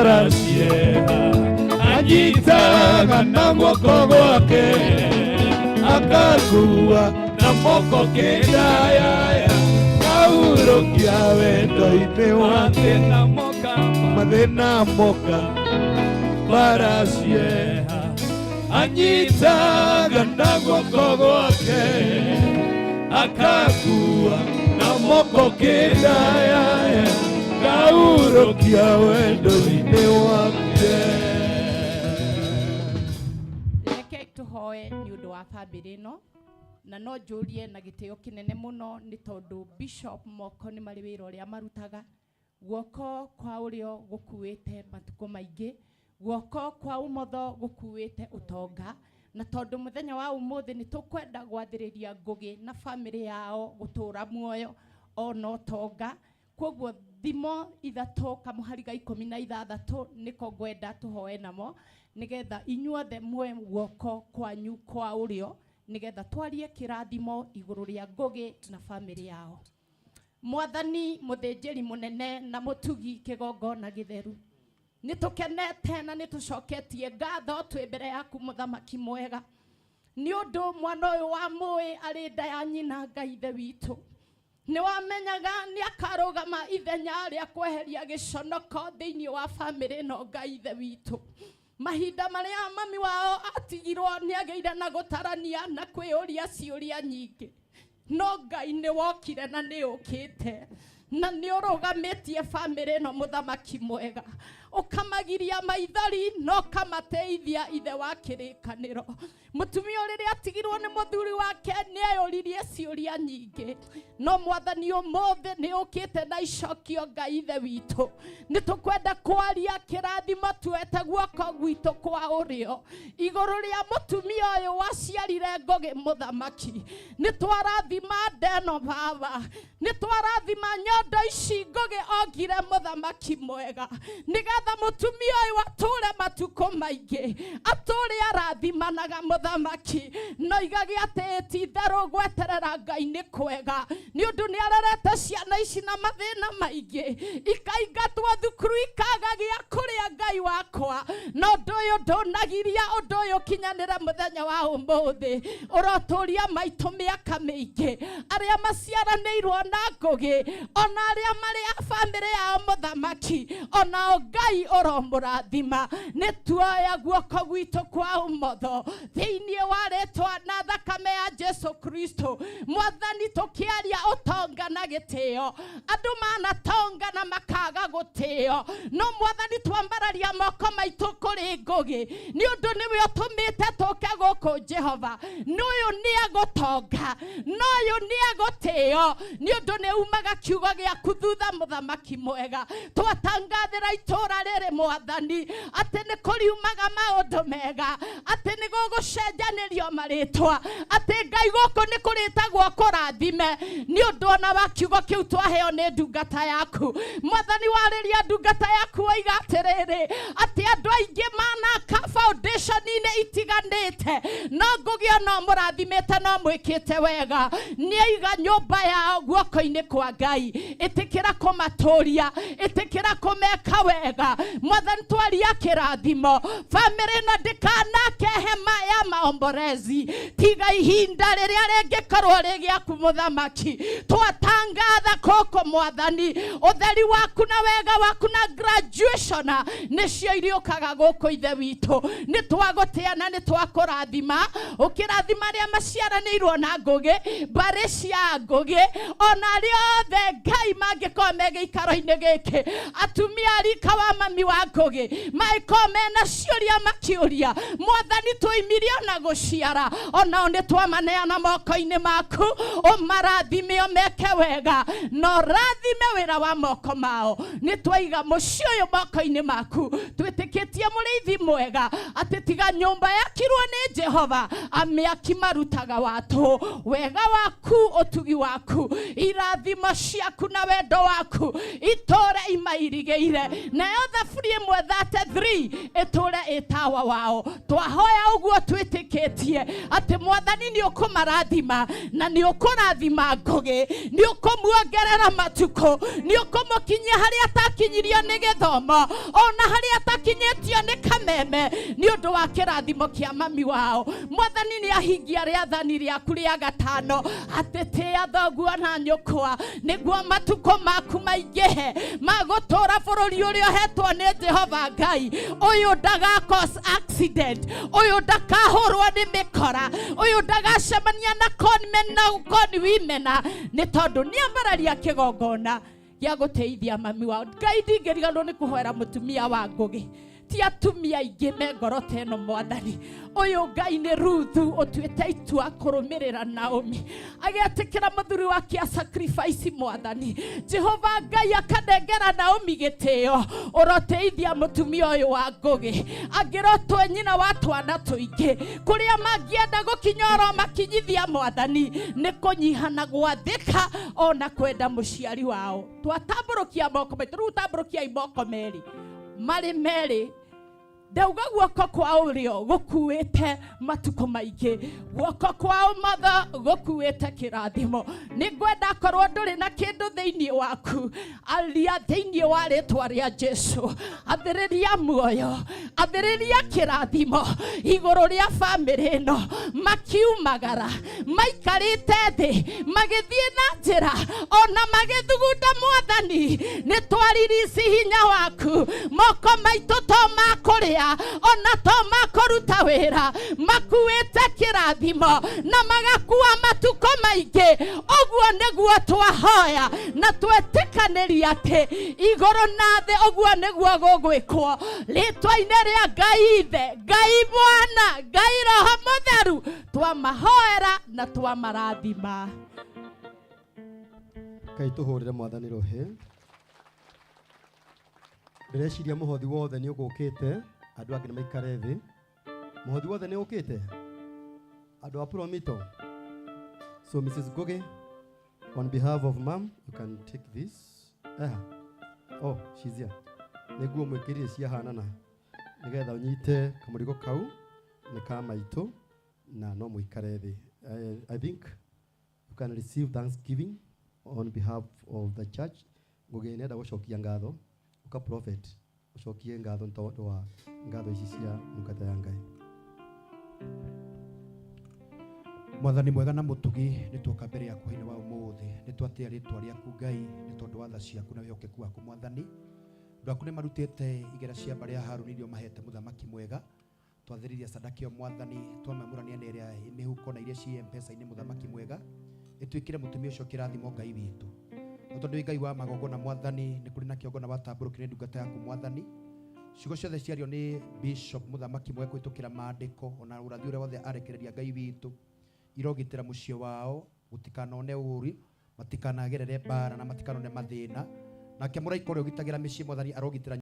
Mbara cieha anyitaga na guoko gwake, akakua na moko kĩndayaya, kahurũkia wendo-inĩ wake. Mathĩna moka, Mathĩna moka, mbara cieha anyitaga na guoko gwake, akakua na moko kĩndayaya, kahurũkia wendo-inĩ wake. Reke tũhoe nĩ ũndũ wa bamĩrĩ ĩno, na no njũrie na gĩtĩo kĩnene mũno nĩ tondũ Bishop moko nĩ marĩ wĩra ũrĩa marutaga. Guoko kwa ũrĩo gũkuĩte matukũ maingĩ, guoko kwa ũmotho gũkuĩte ũtonga, na tondũ mũthenya wa ũmũthĩ nĩ tũkwenda gwathĩrĩria Ngũgĩ na bamĩrĩ yao gũtũra muoyo ona ũtonga. Koguo Thimo 3 kamũhari ga 16 nĩko ngwenda tũhoe namo, nĩgetha inyuothe muoe guoko kwanyu kwa ũrĩo, nĩgetha twarie kĩrathimo igũrũ rĩa Ngũgĩ na bamĩrĩ yao. Mwathani mũthĩnjĩri mũnene na mũtugi kĩgongona gĩtheru, nĩ tũkenete na nĩ tũcoketie ngatho twĩ mbere yaku mũthamaki mwega, nĩ ũndũ mwana ũyũ wa mũĩ arĩ nda ya nyina. Ngai Ithe witũ, nĩ wamenyaga nĩ akarũgama ithenya rĩa kweheria gĩconoko thĩinĩ wa bamĩrĩ ĩno. Ngai Ithe witũ, mahinda marĩa mami wao atigirwo nĩ agĩire na gũtarania na kwĩyũria ciũria nyingĩ, no Ngai nĩ wokire na nĩ ũkĩte na nĩ ũrũgamĩtie bamĩrĩ ĩno. Mũthamaki mwega, ũkamagiria maithori na ũkamateithia. Ithe wa kĩrĩkanĩro, mũtumia ũrĩrĩa atigirwo nĩ mũthuri wake nĩ eyũririe ciũria nyingĩ, no Mwathani, ũmũthĩ nĩ ũkĩte na icokio. Ngai Ithe witũ, nĩ tũkwenda kwaria kĩrathimo tuete guoko gwitũ kwa ũrĩo igũrũ rĩa mũtumia ũyũ waciarire Ngũgĩ. Mũthamaki, nĩ twarathima ndeno baba, nĩ twarathima nyondo ici Ngũgĩ ongire. Mũthamaki mwega, nĩgetha mũtumia ũyũ atũre matukũ maingĩ, atũre arathimanaga. Mũthamaki, no igage atĩ ti itherũ gweterera Ngai nĩ kwega, nĩ ũndũ nĩ arerete ciana ici na mathĩna maingĩ, ikaingatwo thukuru, ikaga gĩa kũrĩa. Ngai wakwa, na ũndũ ũyũ ndũnagiria ũndũ ũyũ ũkinyanĩre mũthenya wa ũmũthĩ. Ũrotũria maitũ mĩaka mĩingĩ, arĩa maciaranĩirwo na Ngũgĩ, ona arĩa marĩ a bamĩrĩ yao. Mũthamaki, onao Ngai ũromũrathima. Nĩ tuoya guoko gwitũ kwa ũmotho thĩinĩ wa rĩtwa na thakame ya Jesu Kristo. Mwathani, tũkĩaria ũtonga na gĩtĩo, andũ manatonga na makaga gũtĩo, no Mwathani, twambararia moko maitũ kũrĩ Ngũgĩ, nĩ ũndũ nĩwe ũtũmĩte tũke gũkũ. Jehova, nĩ ũyũ nĩ egũtonga na ũyũ nĩ egũtĩo, nĩ ũndũ nĩ umaga kiugo gĩaku thutha. Mũthamaki mwega, twatangathĩra itũũra rĩrĩ, Mwathani, atĩ nĩ kũriumaga maũndũ mega, atĩ nĩ gũgũcenjanĩrio marĩtwa, atĩ Ngai gũkũ nĩ kũrĩtagwo kũrathime, nĩ ũndũ ona wa kiugo kĩu twaheo nĩ ndungata yaku. Mwathani, warĩria ndungata yaku waiga atĩrĩrĩ, atĩ andũ aingĩ manaka foundation-inĩ itiganĩte, no Ngũgĩ ona mũrathimĩte no mwĩkĩte wega. Nĩ aiga nyũmba yao guoko-inĩ kwa Ngai. Ĩtĩkĩra kũmatũria, ĩtĩkĩra kũmeka wega. Mwathani, twaria kĩrathimo, bamĩrĩ ĩno ndĩkanake hema ya maomborezi tiga ihinda rĩrĩa rĩngĩkorwo rĩ gĩaku. Mũthamaki, twatangatha kũkũ, Mwathani, ũtheri waku na wega waku na graduation nĩcio iriũkaga gũkũ. Ithe witũ, nĩ twagũtĩa na nĩ twakũrathima, ũkĩrathima arĩa maciaranĩirwo na Ngũgĩ, mbarĩ cia Ngũgĩ, ona arĩa othe Ngai mangĩkorwo me gĩikaro-inĩ gĩkĩ. Atumia a rika wa mami wa Ngũgĩ mangĩkorwo mena ciũria makĩũria, Mwathani, tũimirie ona gũciara, onao nĩ twamaneana moko-inĩ maku, ũmarathime o meke wega na ũrathime wĩra wa moko mao. Nĩ twaiga mũciĩ ũyũ moko-inĩ maku, twĩtĩkĩtie mũrĩithi mwega atĩ tiga nyũmba ya Yakirwo nĩ Jehova amĩaki marutaga watũ. Wega waku, ũtugi waku, irathimo ciaku na wendo waku itũre imairigĩire. Nayo thaburi 1:33 ĩtũre ĩtawa wao. Twahoya ũguo twĩtĩkĩtie atĩ Mwathani nĩ ũkũmarathima na nĩ ũkũrathima Ngũgĩ, nĩ ũkũmuongerera matukũ, nĩ ũkũmũkinyia harĩa atakinyirio nĩ gĩthomo, ona harĩa atakinyĩtio nĩ kameme, nĩ ũndũ wa kĩrathimo kĩa mami wao. Mwathani nĩ ahingia rĩathani rĩaku rĩa gatano atĩ tĩĩa thoguo na nyũkwa nĩguo matukũ maku maingĩhe ma gũtũũra bũrũri ũrĩa ũhetwo nĩ Jehova Ngai. Ũyũ ndaga cause accident, ũyũ ndakahũrwo nĩ mĩkora, ũyũ ndagacemania na conmen na con women, nĩ tondũ nĩ ambararia kĩgongona gĩa gũteithia mami wao. Ngai, ndingĩriganĩrwo nĩ kũhoera mũtumia wa Ngũgĩ. Ti atumia aingĩ me ngoro ta ĩno Mwathani. Ũyũ Ngai nĩ Ruthu ũtuĩte itua kũrũmĩrĩra Naomi, agetĩkĩra mũthuri wake a sacrifice. Mwathani Jehova Ngai akanengera Naomi gĩtĩo. Ũroteithia mũtumia ũyũ wa Ngũgĩ, angĩrotwe nyina wa twana tũingĩ, kũrĩa mangĩenda gũkinya oro makinyithia. Mwathani, nĩ kũnyiha na gwathĩka ona kwenda mũciari wao. Twatambũrũkia moko maitũ rĩu, tambũrũkiai moko merĩ, marĩ merĩ. Ndauga guoko kwa ũrĩo gũkuĩte matukũ maingĩ, guoko kwa ũmotho gũkuĩte kĩrathimo. Nĩ ngwenda korwo ndũrĩ na kĩndũ thĩinĩ waku, aria thĩinĩ wa rĩtwa rĩa Jesu. Athĩrĩria muoyo, athĩrĩria kĩrathimo igũrũ rĩa bamĩrĩ ĩno. Makiumagara, maikarĩte thĩ, magĩthiĩ na njĩra, ona magĩthugunda, Mwathani, nĩ twaririsi hinya waku. Moko maitũ to ma kũrĩa ona to ma kũruta wĩra, makuĩte kĩrathimo na magakua matukũ maingĩ. Ũguo nĩguo twahoya na twetĩkanĩria atĩ igũrũ na thĩ ũguo nĩguo gũgwĩkwo, rĩtwa-inĩ rĩa Ngai Ithe, Ngai Mwana, Ngai Roho Mũtheru. Twamahoera na twamarathima. Ngai, tũhũrĩre Mwathani rũhĩ. Ndĩreciria mũhothi wothe nĩ ũgũkĩte. Andũ angĩ nĩ maikare thĩ. Mũhothi wothe nĩ ũkĩte, andũ a Promito. So Mrs. Ngugi, on behalf of mom, you can take this. Eha. Oh, she's here. Nĩguo mwĩkĩrire ciahanana nĩgetha ũnyite kamũrigo kau nĩ ka maitũ na no mũikare thĩ. I think you can receive thanksgiving on behalf of the church. Ngugi nĩenda gũcokia ngatho. Ũka, prophet, ũcokie ngatho nĩ tondũ wa ngatho ici cia ndungata ya Ngai. Mwathani mwega na mũtugi, nĩ tuoka mbere yaku hwaĩ-inĩ wa ũmũthĩ. Nĩ twatĩa rĩtwa rĩaku, Ngai, nĩ tondũ wa tha ciaku na wĩhokeku waku. Mwathani, andũ aku nĩ marutĩte igera cia mbarĩ ya Haruni iria ũmahete. Mũthamaki mwega, twathĩrĩria sadaka ĩyo, Mwathani, twamĩamũrania na ĩrĩa ĩ mĩhuko na iria ciĩ mpesa-inĩ. Mũthamaki mwega, ĩtuĩkĩre mũtumia ũcio kĩrathimo, Ngai witũ, no tondũ wĩ Ngai wa magongona. Mwathani, nĩ kũrĩ na kĩongona watambũrũkire ndungata yaku. Mwathani, ciugo ciothe ciario nĩ bishop, mũthamaki mwega, kũhĩtũkĩra maandĩko ona ũrathi ũrĩa wothe arekereria, Ngai witũ, irogitĩra mũciĩ wao gũtikanone ũũru, matikanagerere mbara na matikanone mathĩna. Nake mũraika ũrĩa ũgitagĩra mĩciĩ, Mwathani, arogitĩra.